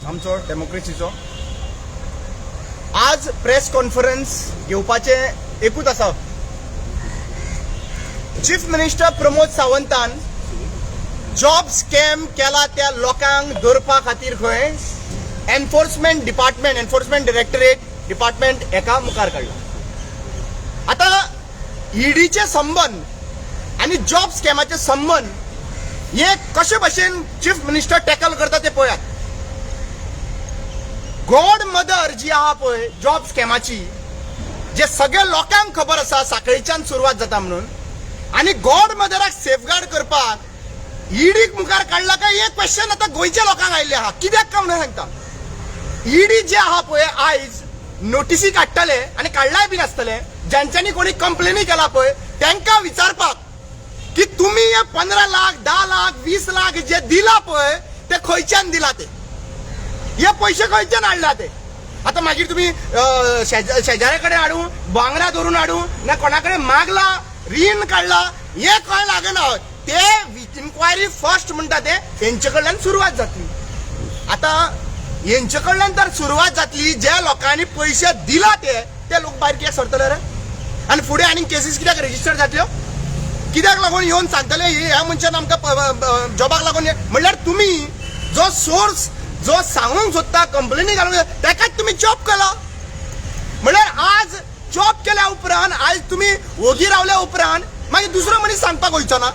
आमचो डेमोक्रेसीचो. आज press conference घेवपाचें एकूच आसा, चीफ मिनिस्टर प्रमोद सावंतान जॉब स्कॅम केला त्या लोकांक धरपा खातीर खंय enforcement department, enforcement directorate department एका मुखार काडला. आतां ईडीचे संबंद आनी जॉब स्कॅमाचे संबंद हे कशे भशेन चीफ मिनिस्टर टॅकल करता ते पळयात. गॉड मदर जी आहा पळय जॉब स्कॅमाची, जे सगळे लोकांक खबर आसा साखळीच्यान सुरवात जाता म्हणून, आनी गॉड मदराक सेफगार्ड करपाक ईडीक मुखार काडला काय हे क्वेश्चन आतां गोंयच्या लोकांक आयिल्लें आहा. कित्याक काय म्हणून सांगता, ईडी जे आहा पळय आयज नोटिसी काडटले आनी काडलाय बीन आसतले, ज्यांच्यांनी कोणी कंप्लेनी केला पळय तांकां विचारपाक की तुमी हे 15 लाख, 10 लाख, 20 लाख जे दिला पळय ते खंयच्यान दिला, ते हे पयशे खंयच्यान हाडला ते. आतां मागीर तुमी शेजाऱ्या कडेन हाडूं, बांगडा धरून हाडूं, ना कोणा कडेन मागला, रीण काडला, हे कांय लागना. ते इन्क्वायरी फर्स्ट म्हणटा ते हेंचे कडल्यान सुरवात जातली. आतां हेंचे कडल्यान तर सुरवात जातली, ज्या लोकांनी पयशे दिला ते ते लोक भायर कित्याक सरतले रे? आनी फुडें आनीक केसीस कित्याक रेजिस्टर जातल्यो? कित्याक लागून येवन सांगतले ह्या मनशान आमकां जॉबाक लागून? म्हणल्यार तुमी जो सोर्स जो सांगूंक सोदता, कंप्लेनी घालूंक, तेकाच तुमी जॉब केला. म्हणल्यार आज जॉब केल्या उपरांत, आयज तुमी वोगी रावल्या उपरांत मागीर दुसरो मनीस सांगपाक वयचो ना,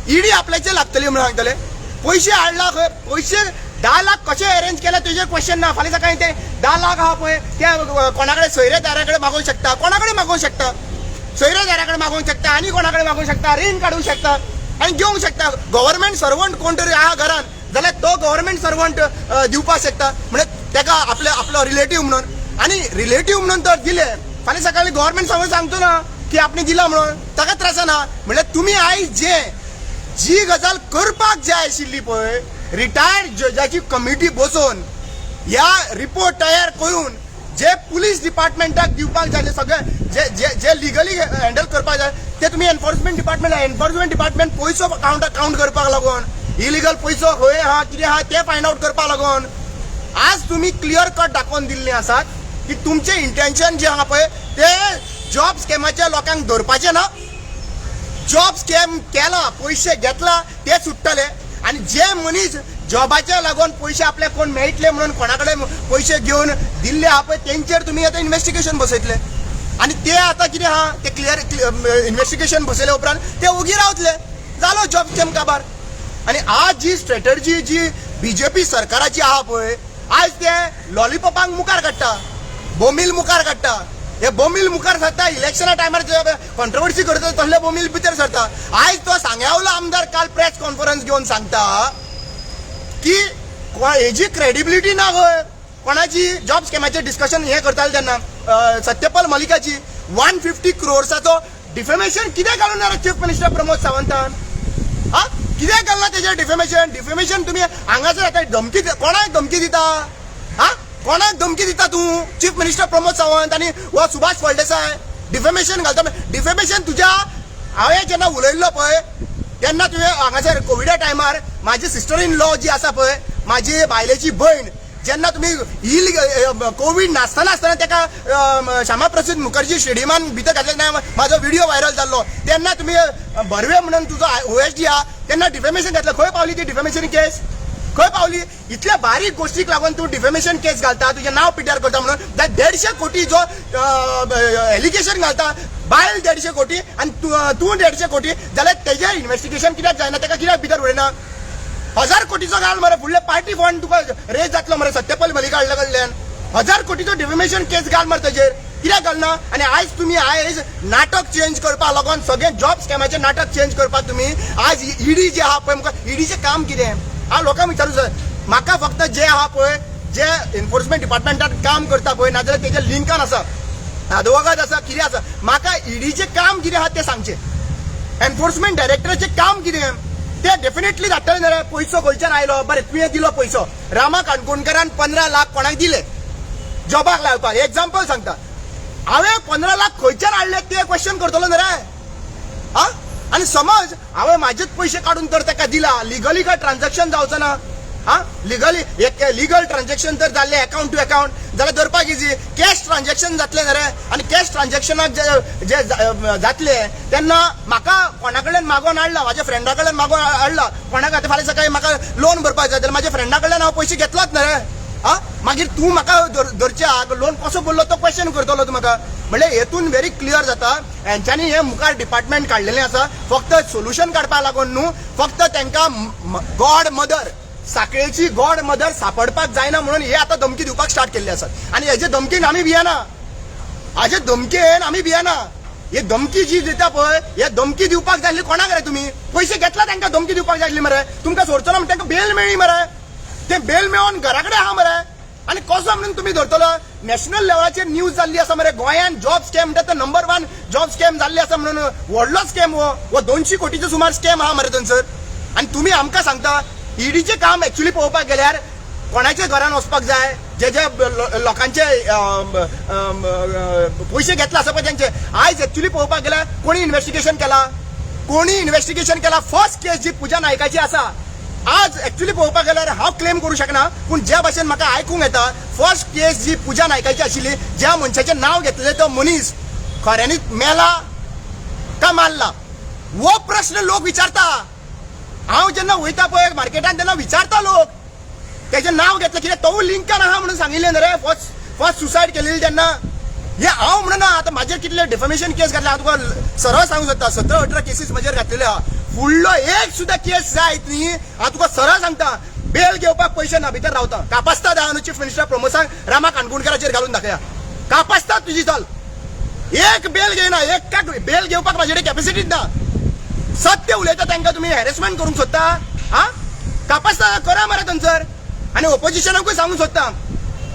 ईडी आपल्याचेर लागतली म्हणून सांगतले. पयशे हाडला खंय, पयशे 10 लाख कशे अरेंज केले तेजेर क्वेश्चन ना. फाल्यां सकाळी ते 10 लाख आहा पळय ते कोणा कडेन, सोयरे दारा कडेन मागोवंक शकता, कोणा कडेन मागोवंक शकता, सोयरे दारा कडेन मागोवंक शकता आनी कोणा कडेन मागोवंक शकता, रीण काडूंक शकता आनी घेवंक शकता. गव्हर्मेंट सर्वंट कोण तरी आहा घरान जाल्यार तो गव्हर्मेंट सर्वंट दिवपाक शकता, म्हणजे तेका आपले आपलो रिलेटीव म्हणून. आनी रिलेटीव म्हणून तर दिले, फाल्यां सकाळी गव्हर्मेंट सर्वंट सांगतो ना की आपणे दिला म्हणून, ताका त्रासना. म्हणल्यार तुमी आयज जे जी गजाल करपाक जाय आशिल्ली पळय, रिटायर्ड जजाची कमिटी बसोवन ह्या रिपोर्ट तयार करून जे पुलीस डिपार्टमेंटाक दिवपाक जाय, जे सगळे जे जे जे लिगली हँडल करपाक जाय, ते तुमी एनफोर्समेंट डिपार्टमेंट, एनफोर्समेंट डिपार्टमेंट पयसो कावंट कावंट करपाक लागून, इलिगल पयसो खंय आहा, कितें आहा ते फायंड आवट करपाक लागून आज तुमी क्लियर कट दाखोवन दिल्ले आसात की तुमचें इंटेन्शन जें आहा पळय ते जॉब स्कॅमाच्या लोकांक धरपाचें ना. जॉब स्कॅम केला, पयशे घेतला ते सुट्टले आनी जे मनीस जॉबाच्या लागून पयशे आपल्याक कोण मेळटले म्हणून कोणा कडेन पयशे घेवन दिल्ले आहा पळय तेंचेर तुमी आतां इन्वेस्टिगेशन बसयतले. आनी ते आतां कितें आहा, ते क्लियर इन्वेस्टिगेशन बसयल्या उपरांत ते ओगी रावतले, जालो जॉब स्कॅम काबार. आनी आज जी स्ट्रेटर्जी जी बीजेपी सरकाराची आहा पळय, आज ते लॉलीपॉपांक मुखार काडटा, बोमील मुखार काडटा. हे बोमील मुखार सरता, इलेक्शना टायमार कॉन्ट्रोवर्सी करता तसले बोमील भितर सरता. आयज तो सांग्यावलो आमदार काल प्रेस कॉन्फरन्स घेवन सांगता की हेजी क्रेडिबिलिटी ना खंय कोणाची. जॉब स्कॅमाचेर डिस्कशन हे करताले तेन्ना सत्यपाल मलिकाची 150 क्रोर्साचो डिफेमेशन कित्याक घालून ना चीफ मिनिस्टर प्रमोद सावंतान? हा, कित्याक घालना तेजेर डिफेमेशन? डिफेमेशन तुमी हांगासर आतां धमकी, कोणाक धमकी दिता? हा, कोणाक धमकी दिता तूं, चीफ मिनिस्टर प्रमोद सावंत आनी हो सुभाष फळदेसाय डिफेमेशन घालता? डिफेमेशन तुज्या हांवें जेन्ना उलयल्लो पळय तेन्ना तुवें हांगासर कोविडा टायमार म्हाजी सिस्टर इन लॉ जी आसा पळय, म्हाजी बायलेची भयण, जेन्ना तुमी इल कोवीड नासतना आसतना तेका श्यामा प्रसाद मुखर्जी स्टेडियमान भितर घातले ना, म्हाजो व्हिडिओ व्हायरल जाल्लो, तेन्ना तुमी बर्वे म्हणून तुजो ओएसडी आहा तेन्ना डिफेमेशन घातलं. खंय पावली ती डिफेमेशन केस, खंय पावली? इतल्या बारीक गोष्टीक लागून तूं डिफेमेशन केस घालता, तुजें नांव पिड्ड्यार करता म्हणून त्या 150 कोटी जो एलिगेशन घालता, बायल 150 कोटी आनी तूं तूं 150 कोटी जाल्यार तेजेर इन्वेस्टिगेशन कित्याक जायना? तेका कित्याक भितर उडयना? 1000 कोटीचो घाल मरे, फुडले पार्टी फंड तुका रेज जातलो मरे सत्यपाल मलिका हाडल्या कडल्यान. 1000 कोटीचो डिफेमेशन केस घाल मरे तेजेर, कित्याक घालना? आनी आयज तुमी आयज नाटक चेंज करपाक लागून, सगळे जॉब स्कॅमाचें नाटक चेंज करपाक तुमी आज ईडी जे आहा पळय, मुखार ईडीचें काम कितें? हांव लोकांक विचारूं जाय. म्हाका फक्त जे आहा पळय, जे एनफोर्समेंट डिपार्टमेंटात काम करता पळय, नाजाल्यार तेजे लिंकान आसा, आदवोगाद आसा, कितें आसा, म्हाका ईडीचें काम कितें आहा तें सांगचें. एनफोर्समेंट डायरेक्टराचें काम कितें ते डेफिनेटली धाडटले जाल्यार पयसो खंयच्यान आयलो? बरें, तुवें दिलो पयसो, रामा काणकोणकारान 15 लाख कोणाक दिले जॉबाक लावपाक, एग्जाम्पल सांगता हांवें, 15 लाख खंयच्यान हाडले ते क्वेश्चन करतलो न्ही रे? हा, आनी समज हांवें म्हाजेच पयशे काडून तर ताका दिला, लिगली काय ट्रान्झॅक्शन जावचो ना? हा, लिगली एक लिगल ट्रान्झॅक्शन जर जाल्लें अकाउंट टू अकाउंट जाल्यार धरपाक इजी. कॅश ट्रान्झॅक्शन जातलें जाल्यार आनी कॅश ट्रान्झॅक्शनाक जे जे जातले तेन्ना म्हाका कोणा कडल्यान मागोवन हाडला, म्हाज्या फ्रेंडा कडल्यान मागोवन हाडला कोणाक. आतां फाल्यां सकाळी म्हाका लोन भरपाक जाय जाल्यार म्हाज्या फ्रेंडा कडल्यान हांव पयशे घेतलोच न्हय रे. हा, मागीर तूं म्हाका धरच्याक लोन कसो भरलो तो क्वेश्चन करतलो तूं म्हाका. म्हणल्यार हेतून व्हेरी क्लियर जाता, हेंच्यांनी हे मुखार डिपार्टमेंट काडलेलें आसा फक्त सोल्युशन काडपाक लागून न्हू, फक्त तांकां गॉड मदर, साखळेची गॉड मदर सापडपाक जायना म्हणून हे आतां धमकी दिवपाक स्टार्ट केल्ले आसात. आनी हेजे धमकीन आमी भियेना, हाजे धमकेन आमी भियेना. हे धमकी जी दिता पळय, हे धमकी दिवपाक जाय आसली कोणाक रे? तुमी पयशे घेतला, तांकां धमकी दिवपाक जाय आसली मरे. तुमकां सोडचो ना म्हण तांकां बेल मेळ्ळी मरे. ते बेल मेळोन घरा कडेन आहा मरे. आनी कसो म्हणून तुमी धरतलो? नॅशनल लेवलाचेर न्यूज जाल्ली आसा मरे. गोंयान जॉब स्कॅम म्हणटा तो नंबर वन जॉब स्कॅम जाल्ली आसा म्हणून. व्हडलो स्कॅम हो. हो 200 कोटीचो सुमार स्कॅम आहा मरे थंयसर. आनी तुमी आमकां सांगता. ईडीचें काम एक्चुली पळोवपाक गेल्यार कोणाच्या घरान वचपाक जाय, जे जे लोकांचे अम, अम, अ, पयशे घेतले आसा पळय तेंचे. आयज एक्चुली पळोवपाक गेल्यार कोणी इन्व्हेस्टिगेशन केला? कोणी इन्व्हेस्टिगेशन केला? फर्स्ट केस जी पुजा नायकाची आसा, आज एक्चुली पळोवपाक गेल्यार हांव क्लेम करूं शकना, पूण ज्या भाशेन म्हाका आयकूंक येता, फर्स्ट केस जी पुजा नायकाची आशिल्ली, ज्या मनशाचें नांव घेतलें तो मनीस खऱ्यांनीच मेला का मारला, हो प्रश्न लोक विचारता. हांव जेन्ना वयता पळय मार्केटान तेन्ना विचारता लोक, तेजें नांव घेतलें कित्याक तोवूय लिंकान आहा म्हणून सांगिल्लें न्ही रे फर्स्ट फर्स्ट सुसायड केलेली तेन्ना. हे हांव म्हणना. आतां म्हाजेर कितले डिफेमेशन केस घातले, हांव तुका सरळ सांगूंक सोदता. 17-18 केसीस म्हजेर घातलेले आहा. फुडलो एक सुद्दां केस जायत न्ही, हांव तुका सरळ सांगता, बेल घेवपाक पयशे ना, भितर रावता. कापास्ताद आहा न्हू चीफ मिनिस्टर प्रमोद सावंत, रामा काणकोणकाराचेर घालून दाखया. कापास्ताद तुजी, चल. एक बेल घेयना, एक बेल घेवपाक म्हाजे कडेन कॅपॅसिटीच ना. सत्य उलयता तांकां तुमी हॅरेसमेंट करूंक सोदता. हा, कापास्ताद करा मरे थंयसर. आनी ओपोजिशनाकूय सांगूंक सोदता,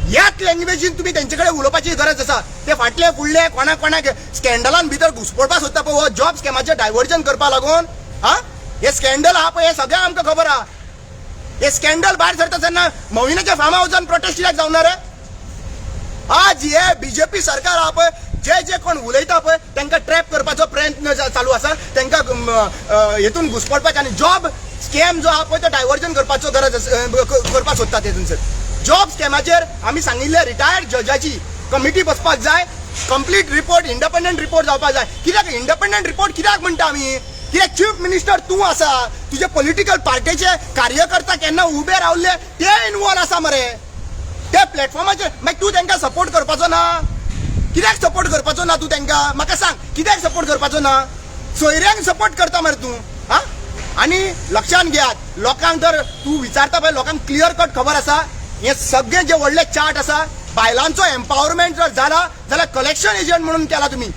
ह्याच लँग्वेजीन तुमी तेंचे कडेन उलोवपाची गरज आसा. ते फाटले फुडले कोणाक कोणाक स्कॅन्डलान भितर घुसपडपाक सोदता पळय, हो जॉब स्कॅमाचें डायवर्जन करपा लागून. हा, हे स्कॅन्डल आहा पळय, हे सगळें आमकां खबर आहा. हे स्कॅन्डल भायर सरता तेन्ना मोविनाच्या फार्म हाऊसान प्रोटेस्ट कित्याक जावना रे? आज हे बीजेपी सरकार आहा पळय, जे जे कोण उलयता पळय तांकां ट्रॅप करपाचो प्रयत्न चालू आसा. तांकां हेतून घुसपडपाचें आनी जॉब स्कॅम जो आहा पळय तो डायवर्जन करपाचो गरज करपाक सोदता ते थंयसर. जॉब स्कॅमाचेर आमी सांगिल्लें, रिटायर्ड जजाची कमिटी बसपाक जाय, कंप्लीट रिपोर्ट, इंडिपेंडंट रिपोर्ट जावपाक जाय. कित्याक इंडिपेंडंट रिपोर्ट कित्याक म्हणटा आमी? कित्याक चीफ मिनिस्टर तूं आसा, तुजे पॉलिटिकल पार्टीचे कार्यकर्ता केन्ना उबे रावले ते इनवॉल्व आसा मरे त्या प्लॅटफॉर्माचेर. मागीर तूं तांकां सपोर्ट करपाचो ना? कित्याक सपोर्ट करपाचो ना तूं तांकां? म्हाका सांग, कित्याक सपोर्ट करपाचो ना? सोयऱ्यांक सपोर्ट करता मरे तूं. हा, आनी लक्षांत घेयात, लोकांक जर तूं विचारता पळय, लोकांक क्लियर कट खबर आसा. हे सगळे जे व्हडले चार्ट आसा, बायलांचो एम्पावरमेंट जर जाला जाल्यार कलेक्शन एजंट म्हणून केला तुमी.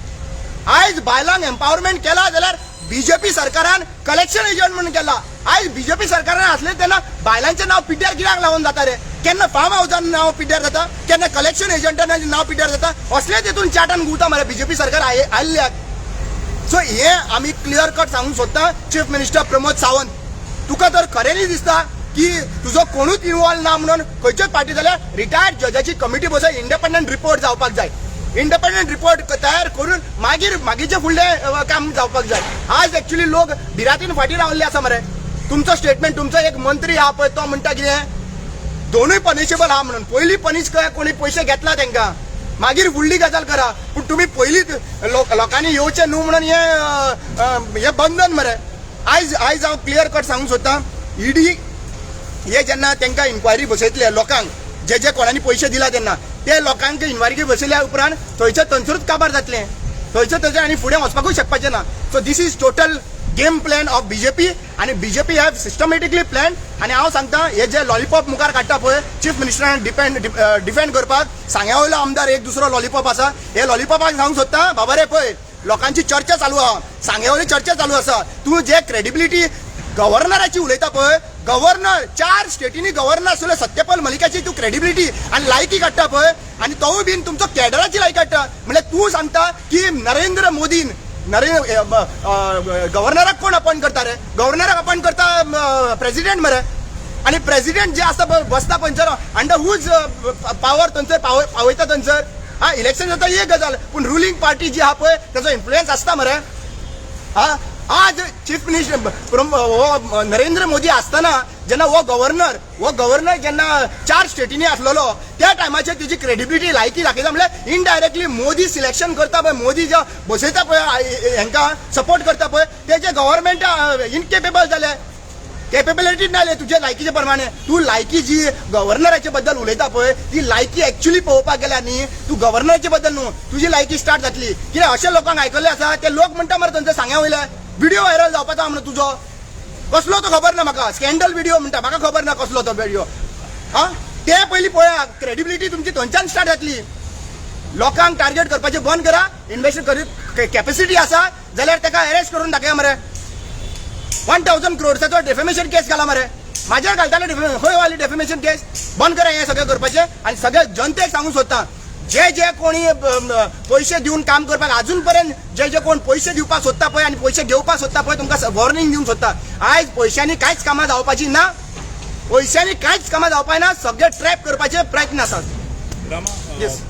आयज बायलांक एम्पावरमेंट केला जाल्यार बीजेपी सरकारान कलेक्शन एजंट म्हणून केला. आयज बीजेपी सरकारान आसले तेन्ना बायलांचें नांव पिड्ड्यार कित्याक लावन जाता रे? केन्ना फार्म हाऊसान नांव पिड्ड्यार जाता, केन्ना कलेक्शन एजंटान नांव पिड्ड्यार जाता. असलेच हेतून चार्टान घुंवता मरे बीजेपी सरकार आयिल्ल्याक. सो हे आमी क्लियर कट सांगूंक सोदता, चीफ मिनिस्टर प्रमोद सावंत, तुका तर खऱ्यांनी दिसता की तुजो कोणूच इन्वॉल्व ना म्हणून खंयच्याच पार्टी, जाल्यार रिटायर्ड जजाची कमिटी बसय, इंडिपेंडंट रिपोर्ट जावपाक जाय. इंडिपेंडंट रिपोर्ट तयार करून मागीर मागीरचे फुडलें काम जावपाक जाय. आज एक्चुली लोक भिरांतीन फाटीं रावल्ले आसा मरे. तुमचो स्टेटमेंट, तुमचो एक मंत्री आहा पळय, तो म्हणटा कितें, दोनूय पनिशेबल आहा म्हणून. पयलीं पनिश करा कोणी पयशे घेतला तांकां, मागीर फुडली गजाल करा. पूण तुमी पयलींच लोकांनी येवचें न्हू म्हणून हे अ, अ, हे बंधन मरे. आयज आयज हांव क्लियर कट सांगूंक सोदतां, ईडी हे जेन्ना तांकां इन्क्वायरी बसयतले, लोकांक जे जे कोणांनी पयशे दिला तेन्ना ते लोकांक इन्क्वायरी बसयल्या उपरांत थंयचे थंयसरूच काबार जातलें, थंयचे थंयचे आनी फुडें वचपाकूय शकपाचें ना. So this is total game plan of BJP आनी बीजेपी have systematically plan. आनी हांव सांगता, हे जे लॉलीपॉप मुखार काडटा पळय चीफ मिनिस्टरान डिफेंड करपाक, सांग्या वयलो आमदार एक दुसरो लॉलीपॉप आसा. हे लॉलीपॉपाक सांगूंक सोदता, बाबा रे, पळय लोकांची चर्चा चालू आहा, सांग्या वयली चर्चा चालू आसा. तूं जे क्रेडिबिलिटी गव्हर्नराची उलयता पळय, गव्हर्नर चार स्टेटींनी गव्हर्नर आसलेलो सत्यपाल मलिकाची तूं क्रेडिबिलिटी आनी लायकी काडटा पळय, आनी तोवूय बीन तुमचो कॅडराची लायकी काडटा. म्हणल्यार तूं सांगता की नरेंद्र मोदीन नरेंद्र गव्हर्नराक कोण अपॉइंट करता रे? गव्हर्नराक अपॉइंट करता प्रेसिडेंट मरे. आनी प्रेसिडेंट जे आसता पळय, बसता थंयसर, अंडर हुज पावर थंयसर पावयता थंयसर? हा, इलेक्शन जाता एक गजाल, पूण रुलींग पार्टी जी आहा पळय तेजो इन्फ्लुयन्स आसता मरे. हा, आज चीफ मिनिस्टर हो नरेंद्र मोदी आसतना जेन्ना हो गव्हर्नर जेन्ना चार स्टेटींनी आसलेलो, त्या टायमाचेर तुजी क्रेडिबिलिटी, लायकी दाखयता. म्हणल्यार इनडायरेक्टली मोदी सिलेक्शन करता पळय, मोदी जे बसयता पळय, हांकां सपोर्ट करता पळय, तेजे गव्हर्मेंट इनकेपेबल जाले, केपेबिलिटी ना तुजे लायकीचे प्रमाणे. तूं लायकी जी गव्हर्नराचे बद्दल उलयता पळय, ती लायकी एक्चुअली पळोवपाक गेल्यार न्ही, तूं गव्हर्नराचे बद्दल न्हू, तुजी लायकी स्टार्ट जातली. कित्याक अशे लोकांक आयकल्ले आसा, ते लोक म्हणटा मरे, थंयसर सांग्या वयले व्हिडिओ व्हायरल जावपाचो म्हणून तुजो, कसलो तो खबर ना म्हाका, स्कॅन्डल व्हिडिओ म्हणटा, म्हाका खबर ना कसलो तो व्हिडिओ. हा, ते पयलीं पळया, क्रेडिबिलिटी तुमची थंयच्यान स्टार्ट जातली. लोकांक टार्गेट करपाचें बंद करा. इन्वेस्ट करी कॅपॅसिटी आसा जाल्यार ताका अरेस्ट करून दाखया मरे. 1000 क्रोर्साचो डेफेमेशन केस घाला मरे, म्हाजेर घालताले. खंय वाली डेफेमेशन केस? बंद करा हें सगळें करपाचें. आनी सगळे जनतेक सांगूंक सोदता, जे जे कोणी पयशे दिवन काम करपाक, अजून पर्यंत जे जे कोण पयशे दिवपाक सोदता पळय आनी पयशे घेवपाक सोदता पळय, तुमकां वॉर्निंग दिवंक सोदता, आयज पयशांनी कांयच कामां जावपाची ना. पयशांनी कांयच कामां जावपाक ना. सगळे ट्रॅप करपाचे प्रयत्न आसात. रामा. Yes.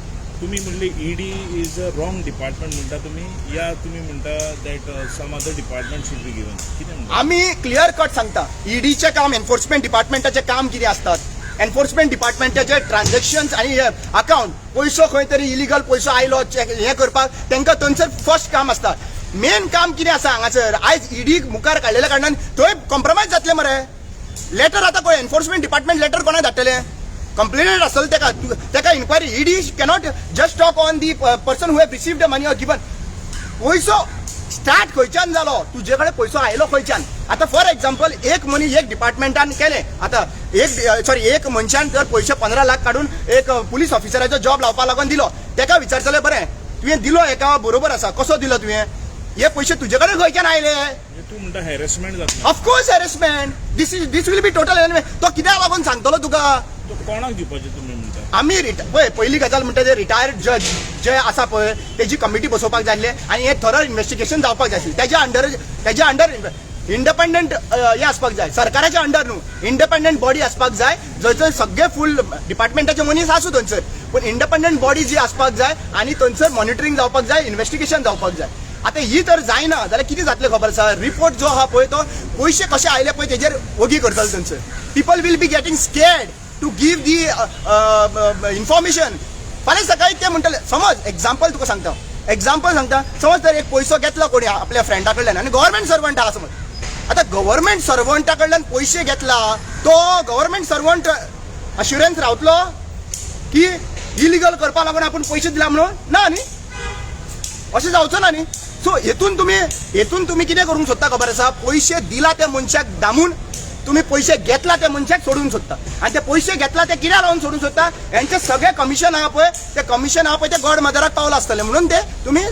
तुम्ही म्हणले ED is a wrong department म्हणटा तुम्ही, या तुम्ही म्हणटा that some other department should be given? कितें म्हणटा? आमी क्लियर कट सांगता, ईडीचें काम, एन्फोर्समेंट डिपार्टमेंटाचें काम कितें आसतात? एन्फोर्समेंट डिपार्टमेंटाचे ट्रान्झॅक्शन्स आनी अकाउंट, पयसो खंय तरी इलिगल पयसो आयलो, चेक हें करपाक तांकां थंयसर फर्स्ट काम आसता. मेन काम कितें आसा हांगासर? आयज ईडीक मुखार काडलेल्या कारणान थंय कॉम्प्रोमायज जातले मरे. लेटर आतां कोण एन्फोर्समेंट डिपार्टमेंट लेटर कोणाक धाडटले? कंप्लेनंट आसतलो, ताका inquiry. ED cannot just talk on the person who have received the money or given. पयसो स्टार्ट खंयच्यान जालो, तुजे कडेन पयसो आयलो खंयच्यान? आतां फॉर एग्जाम्पल, एक मनीस एक डिपार्टमेंटान केलें, आतां एक, सॉरी, एक मनशान जर पयशे 15 लाख काडून एक पुलीस ऑफिसराचो जॉब लावपा लागून दिलो, तेका विचारतले, बरें, तुवें दिलो हेका, बरोबर आसा, कसो दिलो तुवें? हे पयशे तुजे कडेन खंयच्यान आयले? म्हणजे तूं म्हणटा हॅरेसमेंट जातलें? Of course harassment. This will be total. तो कित्याक लागून सांगतलो तुका? तो कोणाक दिवपाचें तुमी म्हणटा? आमी पळय, पयली गजाल म्हणटा ते रिटायर्ड जज जे आसा पळय, तेजी कमिटी बसोवपाक जाय आसले आनी हे थरो इन्वेस्टिगेशन जावपाक जाय आसलें. तेज्या अंडर इंडिपेंडंट हे आसपाक जाय, सरकाराच्या अंडर न्हू, इंडिपेंडंट बॉडी आसपाक जाय, जंयसर सगळे फूल डिपार्टमेंटाचे मनीस आसूं थंयसर, पूण इंडिपेंडंट बॉडी जी आसपाक जाय आनी थंयसर मॉनिटरींग जावपाक जाय, इन्वेस्टिगेशन जावपाक जाय. आतां ही तर जायना जाल्यार कितें जातलें खबर आसा? रिपोर्ट जो आहा पळय, तो पयशे कशे आयले पळय तेजेर ओगी करतलो. थंयसर people will be getting scared to give the information. फाल्यां सकाळी ते म्हणटले, समज एक्झाम्पल तुका सांगता, एक्झाम्पल सांगता, समज तर एक पयसो घेतला कोणी आपल्या फ्रेंडा कडल्यान आनी गव्हर्मेंट सर्वंट आहा समज. आतां गव्हर्मेंट सर्वंटा कडल्यान पयशे घेतला तो गव्हर्मेंट सर्वंट अश्युरन्स रावतलो की इलिगल करपा लागून आपूण पयशे दिला म्हणून? ना न्ही, अशें जावचो ना न्ही. सो हेतून तुमी कितें करूंक सोदता खबर आसा? पयशे दिला त्या मनशाक दामून तुमी पयशे घेतला त्या मनशाक सोडूंक सोदता. आनी ते पयशे घेतला ते कित्याक लागून सोडूंक सोदता? हेंचे सगळे कमिशन आहा पळय, ते कमिशन आहा पळय, ते गॉड मदराक पावला आसतले म्हणून ते तुमी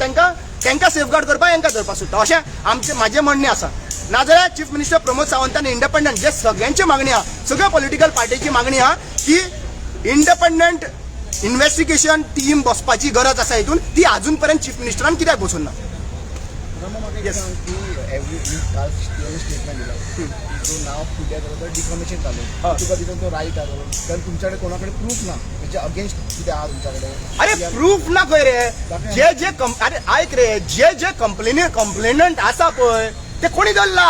तांकां सेफगार्ड करपाक हेंकां धरपाक सोदता, अशें आमचें म्हाजें म्हणणें आसा. नाजाल्यार चीफ मिनिस्टर प्रमोद सावंतान इंडिपेंडंट, जे सगळ्यांची मागणी आहा, सगळ्या पॉलिटिकल पार्टीची मागणी आहा की इंडिपेंडंट इन्व्हेस्टिगेशन टीम बसपाची गरज आसा हितून, ती अजून पर्यंत चीफ मिनिस्टरान कित्याक बसून ना? रमा, म्हाका एक Yes. सांग की एवरी वीक काल तुवें स्टेटमेंट दिला की जो नाव फुडें जालो तर डिफॉमेशन जालें. तुका तितून तो रायट आहा, कारण तुमच्या कडेन कोणा कडेन प्रूफ ना म्हणजे अगेन्स्ट कितें आहा तुमच्या कडेन? अरे, प्रूफ ना खंय रे? जे जे अरे आयक रे, जे जे कंप्लेनंट आसा पळय, ते कोणी धरला?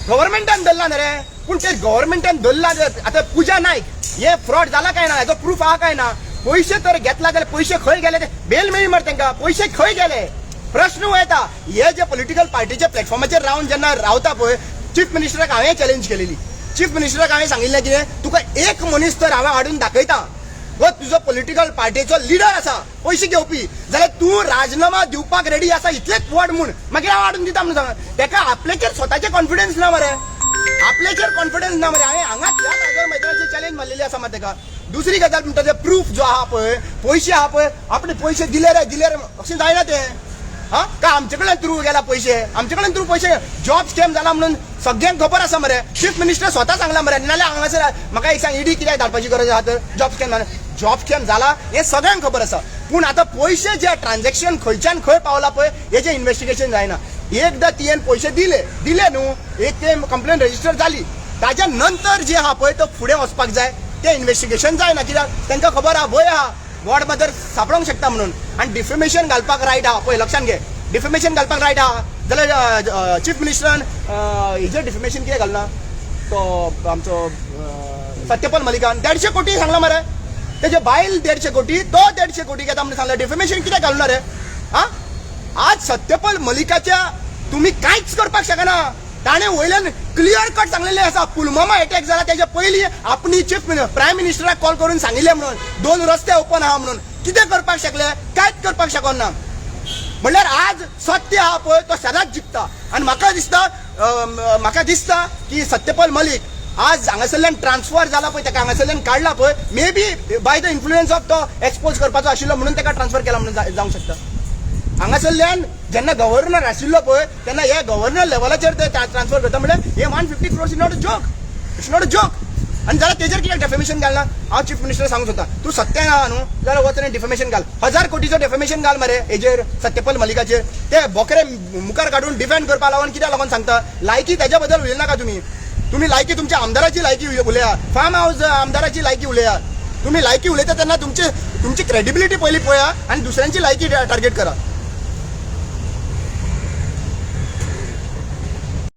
गव्हर्मेंटान धरला न्ही रे. पूण ते गव्हर्मेंटान धरला, आतां पूजा नायक हे फ्रॉड जाला काय ना, हेजो प्रूफ आहा काय ना? पयशे तर घेतला जाल्यार पयशे खंय गेले? ते बेल मेळ्ळी मरे तांकां, पयशे खंय गेले प्रश्न येता. हे जे पॉलिटिकल पार्टीच्या प्लॅटफॉर्माचेर रावन जेन्ना रावता पळय, चीफ मिनिस्टराक हांवें चॅलेंज केलेली. चीफ मिनिस्टराक हांवें सांगिल्लें कितें, तुका एक मनीस तर हांवें हाडून दाखयता हो तुजो पॉलिटिकल पार्टीचो लिडर आसा पयशे घेवपी, जाल्यार तूं राजीनामा दिवपाक रेडी आसा इतलेच वड म्हूण मागीर हांव हाडून दिता म्हणून सांग. तेका आपल्याचेर स्वताचे कॉन्फिडन्स ना मरे, आपल्याचेर कॉन्फिडन्स ना मरे. हांवें हांगा ह्या टायगर मैदानाचेर चॅलेंज मारलेली आसा मरे तेका. दुसरी गजाल म्हणटा ते प्रूफ जो आहा पळय, पयशे आहा पळय, आपणे पयशे दिले रे, दिले रे, अशें जायना ते. हा, काय आमचे कडल्यान थ्रू गेला पयशे? आमचे कडेन थ्रू पयशे जॉब स्कॅम जाला म्हणून सगळ्यांक खबर आसा मरे. चीफ मिनिस्टर स्वता सांगला मरे. नाल्यार हांगासर म्हाका एक सांग, ईडी कित्याक धाडपाची गरज आहा तर जॉब स्कॅम जाला? जॉब स्कॅम जाला हें सगळ्यांक खबर आसा, पूण आतां पयशे जे ट्रान्झॅक्शन खंयच्यान खंय पावला पळय, हेजें इन्व्हेस्टिगेशन जायना. एकदां तियेन पयशे दिले, दिले न्हू, एक ते कंप्लेन रजिस्टर जाली, ताच्या नंतर जे आहा पळय तो फुडें वचपाक जाय, तें इन्व्हेस्टिगेशन जायना. कित्याक तांकां खबर आहा, भंय आहा, गॉड मदर सापडोंक शकता म्हणून. आनी डिफेमेशन घालपाक रायट आहा पळय, लक्षान घे, डिफेमेशन घालपाक रायट आहा. जाल्यार चीफ मिनिस्टरान हेजेर डिफेमेशन कित्याक घालना? तो आमचो सत्यपाल मलिकान 150 कोटी सांगला मरे. तेजे बायल 150 कोटी, तो 150 कोटी घेता म्हणून सांगला. डिफेमेशन कित्याक घालना रे? हा, आज सत्यपाल मलिकाच्या तुम्ही कांयच करपाक शकना. ताणें वयल्यान क्लियर कट सांगलेलें आसा, पुलवामा अटॅक जाला तेच्या पयलीं आपणी चीफ प्रायम मिनिस्टराक कॉल करून सांगिल्लें म्हणून दोन रस्ते ओपन आहा म्हणून. कितें करपाक शकले? कांयच करपाक शकना. म्हणल्यार आज सत्य आहा पळय, तो सदांच जिखता. आनी म्हाका दिसता की सत्यपाल मलिक आज हांगासरल्यान ट्रान्सफर जाला पळय, ताका हांगासरल्यान काडला पळय, may be by the influence of तो एक्सपोज करपाचो आशिल्लो म्हणून ताका ट्रान्सफर केला म्हणून जावंक शकता. हांगासरल्यान जेन्ना गव्हर्नर आशिल्लो पळय, तेन्ना हे गव्हर्नर लेवलाचेर ते ट्रान्सफर करता. म्हणल्यार हे 150 crores is not a joke, it's not a joke. आनी जाल्यार तेजेर कित्याक डेफेमेशन घालना? हांव चीफ मिनिस्टर सांगूंक सोदता, तूं सत्य आहा न्हू, जाल्यार वच आनी डिफेमेशन घाल. 1000 कोटीचो डेफेमेशन घाल मरे हेजेर, सत्यपाल मलिकाचेर. ते बोकरे मुखार काडून डिफेंड करपा लागून कित्याक लागून सांगता? लायकी तेज्या बद्दल उलयनाका तुमी. तुमी लायकी तुमच्या आमदाराची लायकी उलया, फार्म हाऊस आमदाराची लायकी उलया. तुमी लायकी उलयता तेन्ना तुमची तुमची क्रेडिबिलिटी पयलीं पळया आनी दुसऱ्यांची लायकी टार्गेट करा.